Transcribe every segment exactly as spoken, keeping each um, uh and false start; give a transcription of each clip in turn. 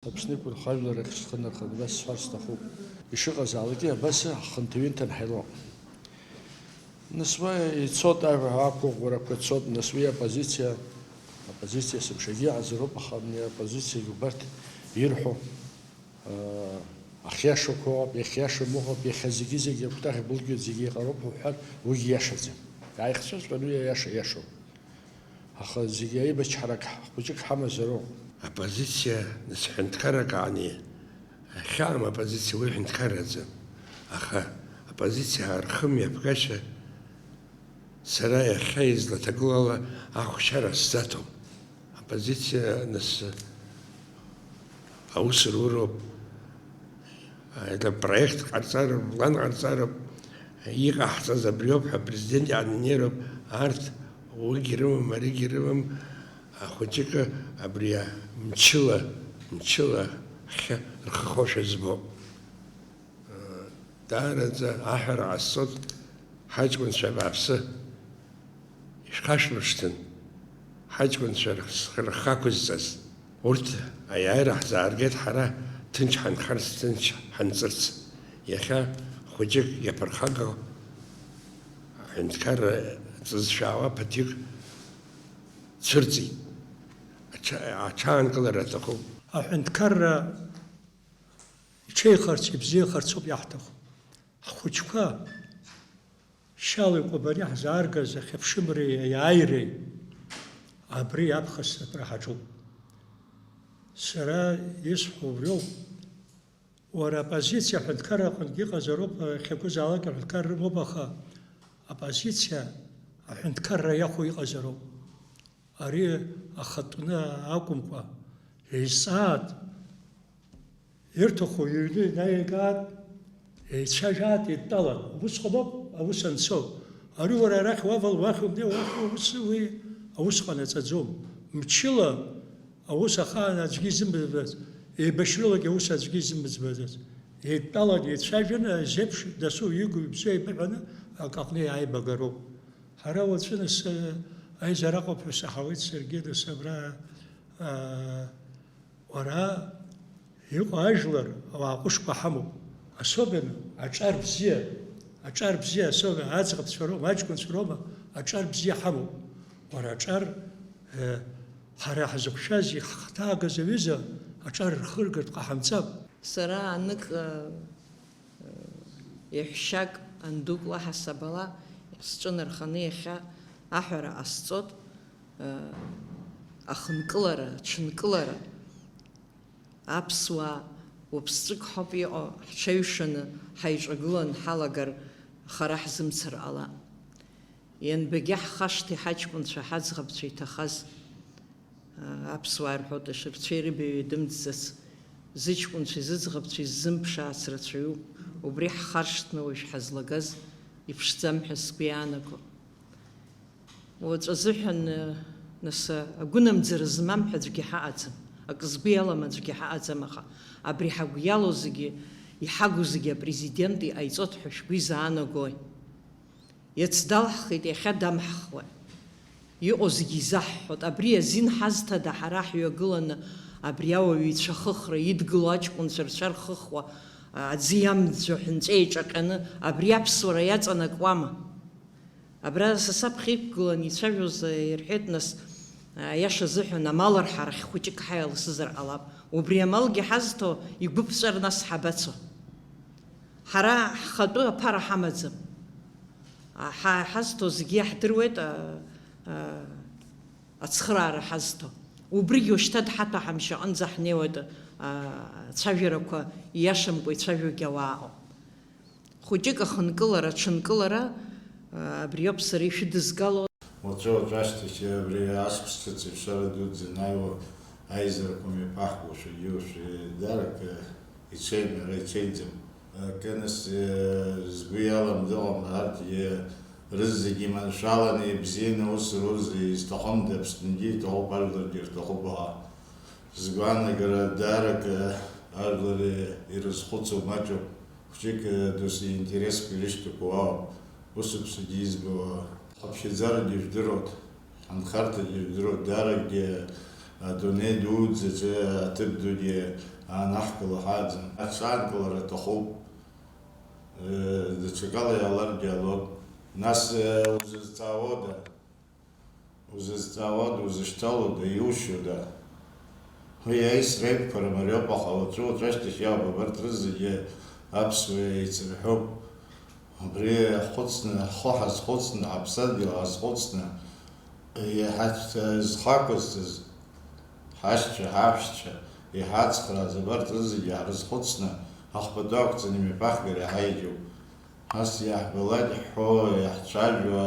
Аԥсны иқәынхо ажәлар рахь схы нарханы абас сҳәар сҭахуп. Ишыҟазаалакгьы абас ҳхынҭаҩынҭан ҳаилоуп. Нас уа ицоит, аиҳа-, ақәыӷәӷәарақәа цоит, нас уи оппозициа, оппозициа есымшагьы иҟазароуп, аха абни аоппозициагьы убарҭ ирҳәо, аа, ахьиашақәоу ауп, иахьиашам ыҟоуп, иахьа зегьы-зегьы акәтаӷь былгьоит, зегьы еиҟароуп уҳәар, уигьы иашаӡам. Иааихҵәаҵәҟьаны уи аиаша иашоуп. Аха зегьы аибачҳарак хәыҷык ҳамазароуп. Оппозициа нас ҳәынҭқаррак ааны иахьаам, оппозициа уи ҳәынҭқарраӡам. Аха оппозициа архымҩаԥгашьа сара иахьа излаҭагылоу ала ахәшьара сзаҭом. Оппозициа нас аус руроуп. Апроект ҟарҵароуп, план ҟарҵароуп, иҟаҳҵаз абриоуп ҳәа апрезидент иааннеироуп. Арҭ уигьы рымам, аригьы рымам, ахәыҷыкы абри мчыла, мчыла ҳхьы рхыхошәа збо. Даараӡа аҳәара ҟасҵоит, ҳаҷкәынцәа абааԥсы, ишәхашәмыршҭын, ҳаҷкәынцәа рхы ақәызҵаз. Урҭ аиааира ҳзааргеит ҳара ҭынч ҳанхарц, ҭынч ҳанҵырц. Иахьа хәыҷык иаԥырхагоу аҳәынҭқарра ҵызшәаауа ԥыҭҩык цәырҵит. Аҽа-, аҽаанкылара аҭахуп. Аҳәынҭқарра иҽеихарц, ибзиахарц ауп иаҳҭаху. Ҳхәыҷқәа Шьали Кәабани ҳзааргаз ахьыԥшымреи аиааиреи абри аԥхасҭатәра ҳаҿуп. Сара исҳәо убриоуп. Уара, оппозициа аҳәынҭқарра аҟынгьы иҟазароуп, иахьакәызаалак аҳәынҭқарра рымоуп, аха оппозициа аҳәынҭқарра иахәо иҟазароуп. Ари ахатәны акәымкәа, еизҵаат, ирҭаху иҩны инаигаат, еицәажәаат, еидтәалан. Убысҟаноуп аус анцо. Ари уара арахь уавала, уахь умнеи, уахь уус, уи аус ҟанаҵаӡом. Мчыла аус ахаан аӡәгьы изымбаӡац, еибашьралагьы аус аӡәгьы изымбаӡац. Еидтәалан, еицәажәан, зеиԥш дасу игу ибзиоу еибыҳәаны акаҟны иааибагароуп. Ҳара уаҵәы нас, э, аизара ыҟоуп ҳәа саҳауеит саргьы, нас абра, э, уара иҟоу ажәлар, ауаа ҟәышқәа ҳамоуп. Особенно аҿар бзиа, аҿар бзиа, особенно аӡӷабцәа роума, аҷкәынцәа роума, аҿар бзиа ҳамоуп. Уара аҿар, э, ҳара ҳзықәшәаз, иҳхҭаагаз аҩыза аҿар рхыргартә ҟаҳамҵап. Сара анык, э, Еҳәшьак андук лаҳасаб ала сҿынарханы иахьа аҳәара ҟасҵоит, ахынкылара, аҽынкылара, аԥсуаа уаԥсҵәык ҳауп иҟоу, ҳҽаҩшаны ҳаиҿагылан ҳалагар хара ҳзымцар ҟалап. Ианбагьы ҳхашҭи ҳаҷкәынцәа, ҳаӡӷабцәа иҭахаз. Аԥсуаа рҳәоит, ашырцәеи рыбаҩи дымӡӡац, зыҷкәынцәеи зыӡӷабцәеи ззымԥшаац рацәаҩуп, убри ҳхаршҭны уажә ҳазлагаз иԥшӡам ҳәа сгәы иаанаго. Уаҵәы азыҳәан, нас, агәынамӡара змам ҳәа аӡәгьы ҳаҟаӡам, ак згәы иалам аӡәгьы ҳаҟаӡам, аха абри ҳагәы иалоу зегьы, иҳагу зегьы апрезидент иҟаиҵоит ҳәа шәгәы изаанагои? Иац далҳхит, иахьа дамҳхуеит. Иҟоу зегьы изаҳҳәоит. Абри азин ҳазҭада ҳара ҳҩагыланы, абри ауаҩ ицәахыхра, идгыло аҷкәынцәа рцәа рхыхуа, аӡы иамӡәӡәо аҳәынҵәа иҿаҟьаны, абри аԥсуара иаҵанакуама? Абра са саԥхьа иқәгыланы ицәажәоз ирҳәеит, нас, аиаша азыҳәан, амал арҳарахь хәыҷык ҳаиалсызар ҟалап. Убри амалгьы ҳазҭо, игәыԥҵәар нас ҳабацо? Ҳара ҳхатәы аԥара ҳамаӡам. Ҳа-, ҳазҭо зегьы иаҳдыруеит, а, а, ацхыраара ҳазҭо. Убригьы уажәшьҭа дҳаҭәаҳамшьо аҟынӡа ҳнеиуеит, а, ацәажәарақәа ииашамкәа ицәажәогьы ауаа ыҟоуп. Хәыҷык ахынкылара, аҽынкылара, а, абриоуп сара ишәыдызгало. Уаҵәы-уаҵәашьҭахь абри аҵәца ҿыц ишәара дуӡӡа анааиуа аизарақәа мҩаԥаҳгошәагьы уажәы еидарак, э, ицәеим, иара ицәеиӡам. Акы нас, э, згәы иалам дыҟам, арҭгьы рызегьы маншәаланы ибзианы аус рур изҭахымда, Аԥсныгьы иҭахуп, ажәларгьы ирҭахуп, аха сгәаанагара даарак, э, ажәлар, э, ирызхәыцуа маҷуп, хәҷык, э, досу интересқәа ирышьҭақәоу ауп, усуԥсагьы избауа. Ҳаԥхьаӡарагьы жәдыруеит, ҳанхарҭагьы жәдыруеит, дааракгьы адунеи дуӡӡаҿы аҭыԥ дугьы Анаҳкыло ҳааӡам. Аҽаанкылара аҭахуп. Даҽакала иаалар диалог. Нас узызҵаауада? Узызҵаауада, узышьҭалода, иушьода? Уи аисра еиқәԥара мариоуп, аха уаҵәы-уаҵәашьҭахь иаауп, абарҭ рызегьы аԥсуа еицырҳәоуп. Убри ҳхәыцны, ҳхы ҳазхәыцны, ҳаԥсадгьыл ҳазхәыцны, иҳацәҭа-, зхы ақәызҵаз ҳашьцәа, ҳаҳәшьцәа, иҳацхрааз абарҭ рызегьы ҳрызхәыцны, ахәбатәы ақәҵаны имҩаԥаҳгар иаҳа иџьоуп. Ас иаҳбалак ҳҳәо, иаҳцәажәо,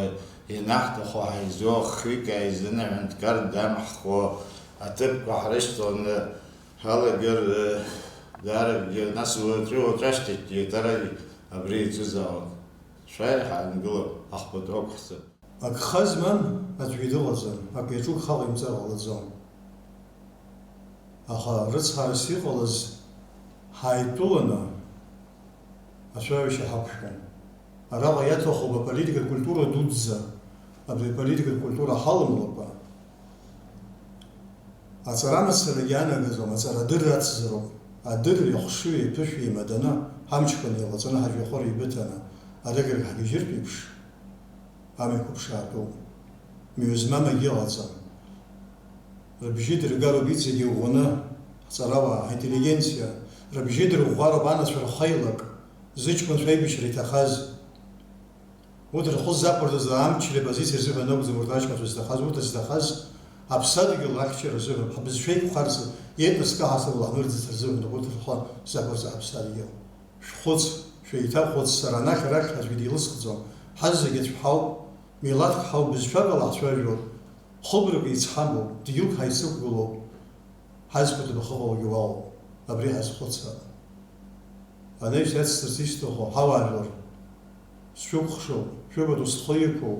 ианаҳҭаху ҳаизо, хҩык ааизаны аҳәынҭқар дамҳхо, аҭыԥқәа ҳрышьҭаланы ҳалагар, дааракгьы, нас уаҵәы, уаҵәашьҭахьгьы еиҭарак абри еицызаауан. Шәааи, ҳаангылап, ахәбатәы ақәҳҵап. Агха змам аӡәгьы дыҟаӡам, акы иаҿу гха ҟаимҵар ҟалаӡом. Аха рыцҳарас иҟалаз ҳааидтәыланы ацәажәашьа ҳақәшәон. Араҟа иаҭахуп аполитикатә культура дуӡӡа, абри аполитикатә культура ҳалымлакәа, аҵара мацарагьы анагаӡом, аҵара адырра ацзароуп. Адырреи ахәшыҩи аԥышәеи еимаданы, ҳамчқәа неилаҵаны, ҳажәҩахыр еибыҭаны, арыгажә ҳгьежьыртә еиԥш, амҩақәа ԥшаатәуп. Мҩа змам акгьы ыҟаӡам. Рыбжьы дыргароуп иҵегьы иӷәӷәаны ҳҵарауаа, ҳинтеллигенциа, рыбжьы дырӷәӷәароуп анацәа рхеилак, зыҷкәынцәа аибашьра иҭахаз. Урҭ рхы ззақәырҵаз амчреи апозициеи рзыҳәан акәӡам урҭ аҷкәынцәа зҭахаз, урҭ зҭахаз аԥсадгьыл ахьчара азыҳәан, ҳбызшәа еиқәхарц, иетнос каҳарц ала ҳнырӡырц рзыҳәан урҭ рхы ззақәырҵа ҳаԥсадгьыл. Шәхәыц, шәеиҭахәыц, сара анахь-арахь аӡәгьы дилысхӡом, ҳазегьы аӡә ҳауп, милаҭк ҳауп, бызшәак ала ҳцәажәоит, хыбрак еицҳамоуп, дгьылк ҳаицықәгылоуп, ҳазқәа ҭыԥ ахьыҟоугьы уаҟоуп, абри ҳазхәыцра. Анаҩс иацсҵарц исҭаху, ҳауаажәлар, сшәыкәхшоуп, шәыбаду схы иқәу,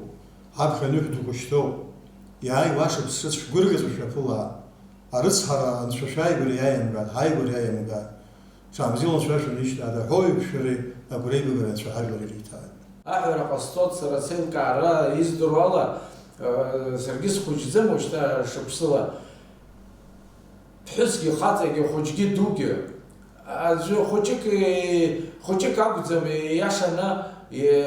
ҳаԥхьа аныҳәа дуқәа шьҭоуп, иааиуа ашықәс ҿыц шәгәырӷьаҵәа шәаԥылаа, арыцҳара анцәа шәааигәара иааимгааит, ҳааигәара иааимгааит. Ҽаанбзиала анцәа шәанишьҭаада ҳәа еиқәшәареи агәра еибагареи анцәа ҳажәлар ириҭааит. Аҳәара ҟасҵоит сара сеилкаара издыруа ала, э, саргьы схәыҷӡам уажәшьҭа шықәсыла. Ԥҳәысгьы, хаҵагьы, хәыҷгьы, дугьы. Аӡәы хәыҷык, э, хәыҷык акәӡам, э, иашаны, э,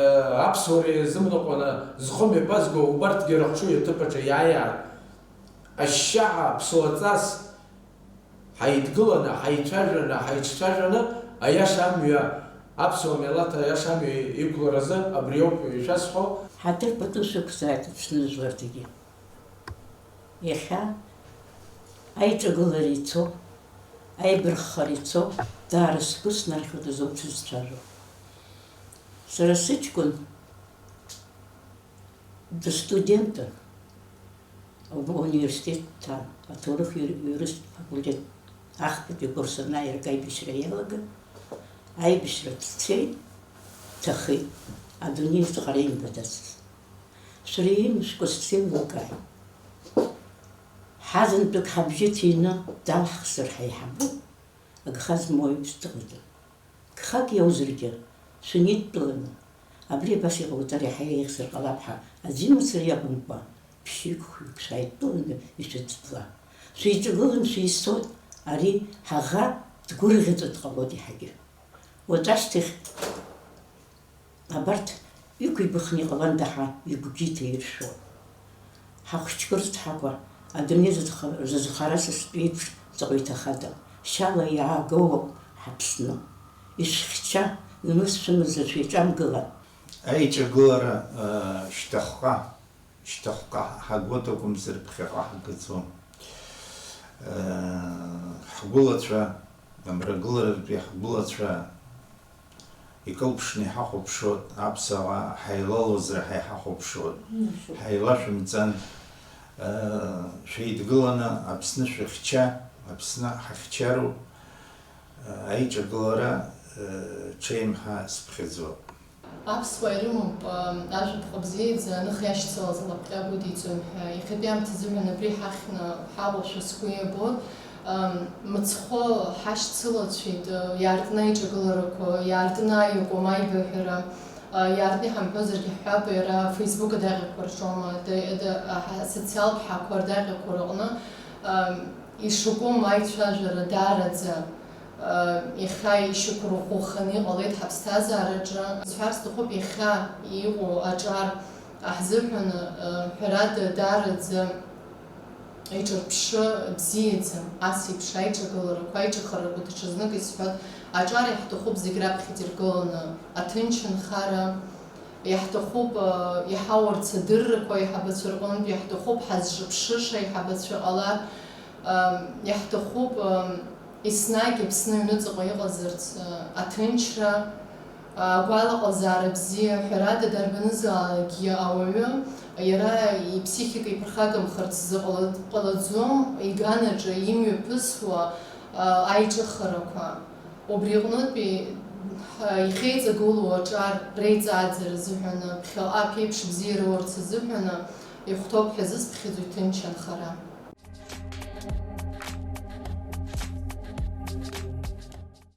аԥсуара иазымныҟәаны зхы мҩаԥазго убарҭгьы рыхшыҩ аҭыԥ аҿы иааиаат. Ашьшьаҳәа аԥсуаҵас ҳаидгыланы, ҳаицәажәаны, ҳаиҿцәажәаны, аиаша амҩа, аԥсуа милаҭ аиаша амҩа иқәларазы абриоуп ишәасҳәо. Ҳаҭыр пату шәықәзааит Аԥсны жәлар зегьы. Иахьа аиҿагылара ицо, аибарххара ицо, даара сгәы снархьуеит азоуцәа зцәажәо. Сара сыҷкәын дыстудентын. Университет дҭан, аҭоурых-юр-, юристтә факультет. Ахԥатәи акурс анааирга аибашьра иалаган, аибашьра дцеит, дҭахеит, адунеи зҟара имбаӡацыз. Шәара имшәкәа сзеилыркааит. Ҳазынтәык ҳабжьы ҭины далҳхзар ҳаиҳабуп, агха змоу иԥшӡаҟаҵа. Гхак иоузаргьы, шәаниттәыланы, абри абас иҟауҵар иаҳа еиӷьзар ҟалап ҳәа аӡә имацара иакәымкәа, ԥшьҩык-хәҩык шәааидтәыланы ишәыӡбла. Шәеиҿагылан шәеисоит, ари ҳаӷа дгәырӷьаҵәа дҟалоит иаҳагьы. Уаҵәашьҭахь абарҭ иқәибахны иҟаланда ҳәа игәгьы иҭаиршәуа. Ҳахәыҷқәа рыцҳақәа, адунеи зызха-, зызхара сасдәы еиԥш заҟа иҭахада, шьала иаагоуп ҳаԥсны. Ишәхьча, нымыс шәымазар шәеиҿамгыла. Аиҿагылара, э, шьҭахьҟа, шьҭахьҟа ҳагоит акәымзар ԥхьаҟа ҳгаӡом. Э, ҳгәылацәа, амрагыларатәи ҳгәылацәа, икылԥшны иҳахәаԥшуеит, аԥсуаа ҳаилалозар ҳа иҳахәаԥшуеит. Мшәуп. Ҳаилашәымҵан, э, шәеидгыланы Аԥсны шәыхьча, Аԥсны ҳахьчароуп, э, аиҿагылара, э, ҽеим ҳәа сыԥхьаӡоуп. Аԥсуаа ирымоуп, э, ажәаԥҟа бзиаӡа, аныха иашьцылаз алапҟьа гәыдиҵон ҳәа. Иахьатәи аамҭазыҳәан абри ҳахьны ҳалоушәа сгәы иабо. Мыцхәы ҳашьцылацәеит, иаартны аиҿагыларақәа, иаартны аиакәым аибаҳәара, иаартны иҳамҳәозаргьы ҳҳәап, иара Facebook адаҟьақәа рҿоума, да-, да-, аҳа-, асоциалтә ҳақәа рдаҟьақәа рыҟны, ишакәым аицәажәара даараӡа Иахьа ишьақәырӷәӷәаханы иҟалеит ҳаԥсҭазаараҿы. Сҳәар сҭахуп, иахьа иҟоу аҿар ҳзыҳәаны, ҳәарада, даараӡа иҿырԥшы бзиаӡам. Ас еиԥш аиҿагыларақәа, аиҿыхарақәа даҽазнык исҳәоит. Аҿар иаҳҭахуп зегь раԥхьа идыргыланы аҭынчынхара, иаҳҭахуп, иҳауарц адыррақәа аиҳабацәа рҟынтә, иаҳҭахуп ҳазҿыԥшыша аиҳабацәа ҟалар, иаҳҭахуп, еснагь Аԥсны аҩныҵҟа иҟазарц аҭынчра, агәалаҟазаара бзиа, ҳәарада, дарбанызаалакгьы ауаҩы иара иԥсихика иԥырхагамхарц зыҟала-, ҟалаӡом, иганаҿы имҩаԥысуа аиҿыхарақәа. Убри аҟнытәи, ҳа, ихеиҵагылоу аҿар реиҵааӡара азыҳәаны, ԥхьаҟа аԥеиԥш бзиа роурц азыҳәаны ихәҭоуп ҳәа зысԥхьаӡо иҭынчанхара.